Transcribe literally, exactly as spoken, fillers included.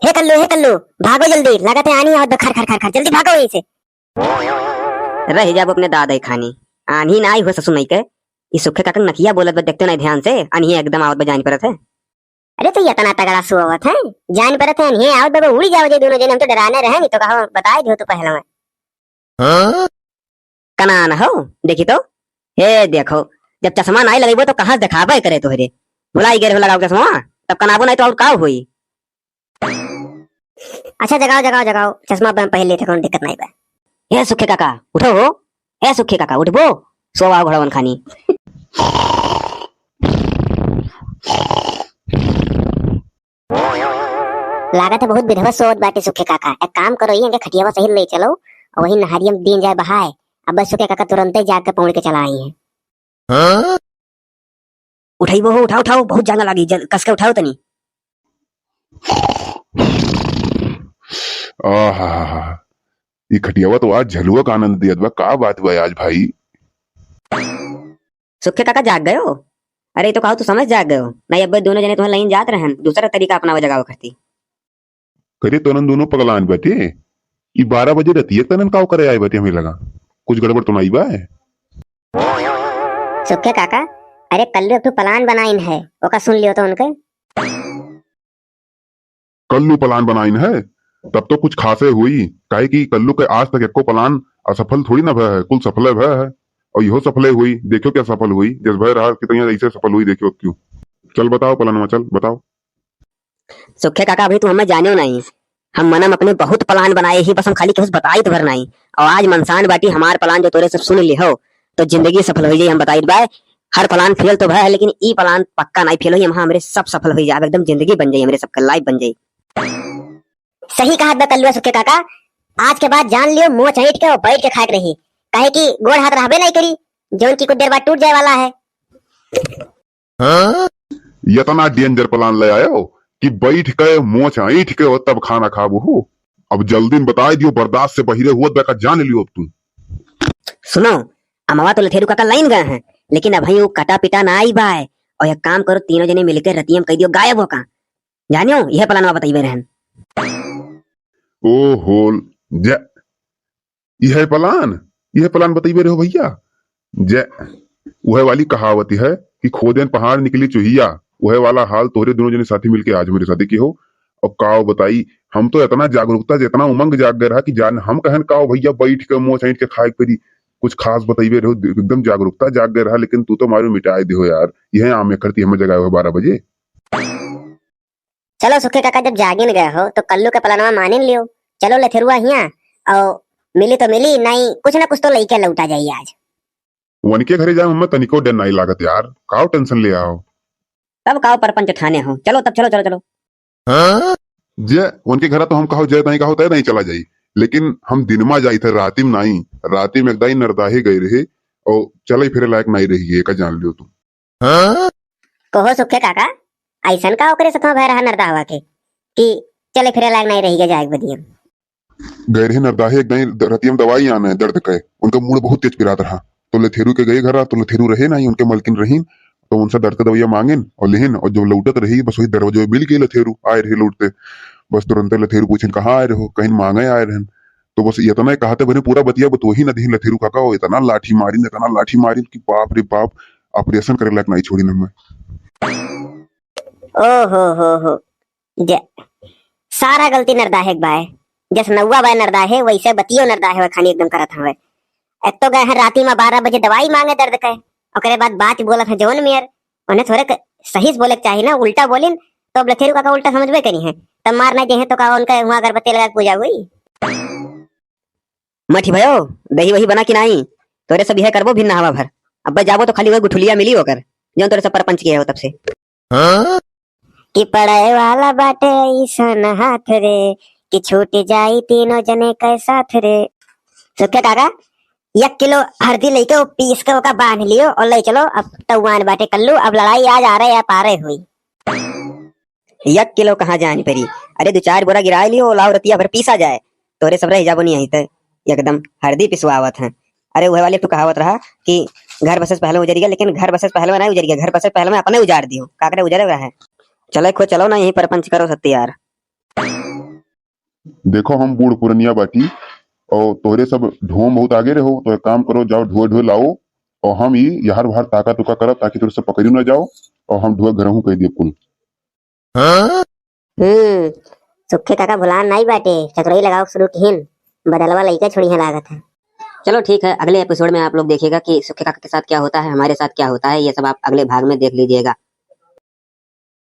हे कल्लू, हे कल्लू, भागो जल्दी, लागत है आन्ही आवत बा, खर, खर, खर, खर, जल्दी भागो यहीं से। रहि जाबो अपने दादा खानी। आन्ही नाई हो ससुर नहीं के। ई सुखे काका नकिया बोलत बा, देखते नहीं ध्यान से, आन्ही एकदम आवत बा, जान परत है। अरे तो इतना तगड़ा सुअवत है, जान परत है, आन्ही आवत बा, उड़ी जाओ जे दोनों जने, हम तो डराने रहे नहीं तो कहो, बताए दियो तो पहले में। हाँ? कनान हो, देखी तो, हे देखो, जब चश्मा नाई लगइबो तो कहाँ से देखाबे करे तोहरे? भुलाई गए रहो लगाओ चश्मा, तब कनाबो नहीं तो और का होई? अच्छा, जगाओ, जगाओ, जगाओ, चश्मा ब-, पहन लेते, कौन दिक्कत नहीं बा। ए सुखे काका, उठो हो। ए सुखे काका, उठबो? सोवा घोड़वन खानी। लागत है बहुत विधवा सोवत बाटे सुखे काका। एक काम करो, ये इनके खटियावा सही ले चलो और वही नहरिया में दीन जाए बहाए। अब बस सुखे काका तुरंते जाके पहुंच के चला आई है। हाँ? उठाइबो हो, उठाओ, उठाओ, बहुत जांगा लागी, जल, कस के उठाओ तनी। आहा, ई खटियावा तो आज झलुआ का आनंद दियत बा, का बात बा आज भाई? सुखे काका जाग गयो? अरे, ई तो कहो तू समझ जाग गयो, नहीं अब दोनों जने तुम्हें लाइन जात रहन, दूसरा तरीका अपनावा जगावा करती। करे तोनन दोनों पगलान बाटे, ई बारह बजे रतिया तनन काव करे आए बाटे हमें लगा, कुछ गड़बड़ तो नहीं बा? सुखे काका, अरे कल्लू एक ठो plan बनाइन है, ओका सुन लियो तो उनके। कल्लू plan बनाइन है, तब तो कुछ खासे हुई, काहे कि कल्लू के आज तक एको plan असफल थोड़ी ना भय है, कुल सफले भय है, और इहो सफले हुई, देखियो क्या सफल हुई, जस भय रहा कि तैयार ऐसे सफल हुई, देखियो क्यों। चल बताओ पलनवा, चल बताओ। सुखे काका, अभी तू हमें जानियो नहीं, हम मनम अपने बहुत plan बनाए ही, बस हम खाली केहू से बताइत भर नहीं। और आज मनसान बाटी हमार plan जो तोरे सब सुन ले हो, तो जिंदगी सफल हो जाई। हम बताइत बा, हर plan fail तो भय है, लेकिन ई plan पक्का नहीं fail होई। हम, हमरे सब सफल हो जाए, एकदम जिंदगी बन जाई, हमरे सबके life बन जाई। सही कहत बा कल्लुआ सुखे काका, आज के बाद जान लियो, मोच ऐंठ के और बैठ के खाए के रही, काहे कि गोड़ हाथ रहबे नहीं करी, जौन की कुछ देर बाद टूट जाए वाला है। हाँ? इतना danger plan ले आयो कि बैठ के मोच ऐंठ के हो तब खाना खाबो हो। अब जल्दी में बताई दियो, बर्दाश्त से बहिरे हुआ बेका जान लियो अब तू। सुनो, अमवा तो लथेरू काका लाइन गए हैं, लेकिन अभी वो कटा पिटा ना आई बाय। और एक काम करो, तीनों जने मिलके रतिया में कह दियो गायब हो का। जानियो, यह plan बताइबे रहन। ओहो, जा, इहे plan, इहे plan बतइबे रहो भइया। जे उहे वाली कहावत है कि खोदेन पहाड़ निकली चुहिया, उहे वाला हाल तोहरे दुनों जने साथी मिलके आज हमरे साथे किहो। और काव बताई, हम तो इतना जागरूकता, जितना उमंग जाग गए रहा कि जान हम कहन काव भइया, बैठ के मोच ऐंठ के खाए के परी, कुछ खास बतइबे रहो, एकदम जागरूकता जाग गए रहा, लेकिन तू तो मारू मिटाए दिहो यार। इहे आम एक करती हमें जगाए हो बारह बजे। चलो सुखे काका, जब जागिन गए हो तो कल्लू के पलनवा मानिन लियो। चलो लथेरुआ हिया, और मिली तो मिली, नहीं कुछ ना कुछ तो लइके लौटा जाई आज। वनके घरे जाए हमें तनिको डर नहीं लागत यार, काव tension ले आओ। तब काव परपंच ठाने हो, चलो तब चलो, चलो, चलो। हाँ? जे वनके घरा तो हम कहो जय नहीं कहो तय नहीं चला जाई, लेकिन हम दिन मा जाई थे, राती में नहीं। राती में एक दाई नरदाहे गए रहे और चले फिरे लायक नहीं रही है, का जान लियो तू। हाँ? कहो सुखे काका, ऐसन का ओकरे साथ भय रहा नरदाहवा के कि चले फिरे लायक नहीं रही के जाए के बदिया? गए रहे नरदाहे एक दाई द-, रतिया में दवाई आने दर्द के, उनका मूड़ बहुत तेज पिरात रहा, तो लथेरू के गए घरा, तो लथेरू रहे नहीं, उनके मलकिन रहीन, तो उनसे दर्द के दवाइया मांगिन और लिहिन, और जब लौटत रही बस वही दरवाजे में मिल गए लथेरू, आए रहे लौटते, बस तुरंते लथेरू पूछिन कहाँ आए रहो, कहिन मांगे आए रहन, तो बस इतना ही कहते बने पूरा बतिया बतोही न दिहिन लथेरू काका, वो इतना लाठी मारिन, इतना लाठी मारिन कि बाप रे बाप, operation करे लायक नहीं छोड़िन हमें। ओ हो हो हो, जे सारा गलती नरदाहे के बाय, जस नौवा बाय नरदाहे, वैसे बतियो नरदाहे वा खानी एकदम करत हवे। एक तो गए हैं राती में बारह बजे दवाई मांगे दर्द के, ओकरे बाद बात बोलत है जौन मेयर, उन्हें थोड़े क-, सही से बोले के चाही ना, उल्टा बोलिन तो अब लथेरू काका उल्टा समझबे करी हैं, तब मार नहीं दे हैं तो का उनका वहाँ अगरबत्ती लगा के पूजा हुई? मठी भयो, दही वही बना कि नाई? तोरे सब यह करबो भिन्न हवा भर। अब्बे जाबो तो खाली वह गुठुलिया मिली होकर, जौन तोरे सब परपंच किए हो तब से। हाँ? कि पड़े वाला बाटे ऐसन हाथ रे, कि छूट जाई तीनों जने के साथ रे। सुखे काका, एक किलो हरदी लेके वो पीस के ओका बांध लियो और ले चलो, अब तउआन बाटे कल्लू, अब लड़ाई आज आरे या पारे हुई। एक किलो कहाँ जानी परी, अरे दो चार बोरा गिराए लियो, लाओ रतिया भर पीसा जाए, तोरे सब रह जाबो नहीं आई ते एकदम हरदी पिसवावत हैं। अरे वह वाले तो कहावत रहा कि घर बसे से पहले उजर गया, लेकिन घर बसे से पहले ना उजर गया, घर बसे से पहले अपने उजार दियो, काकरे उजरे रहा है। चले खो चलो ना, यहीं परपंच करो सत्य यार। देखो, हम बूढ़ पुरनिया बाटी और तोहरे सब ढुआ बहुत आगे रहो, तो एक काम करो, जाओ ढुआ ढुआ लाओ और हम ई यहर वहर ताका तुका करब ताकि तोहरे सब पकड़ियो ना जाओ और हम ढुआ घरहू कह दिए कुल। हम्म, सुखे काका भुलान नाई बाटे, चतुराई लगाओ शुरू किहिन, बदलवा लइका छोड़ी है लागत है। चलो ठीक है, अगले एपिसोड में आप लोग देखिएगा कि सुखे काका के साथ क्या होता है, हमारे साथ क्या होता है, ये सब आप अगले भाग में देख लीजिएगा।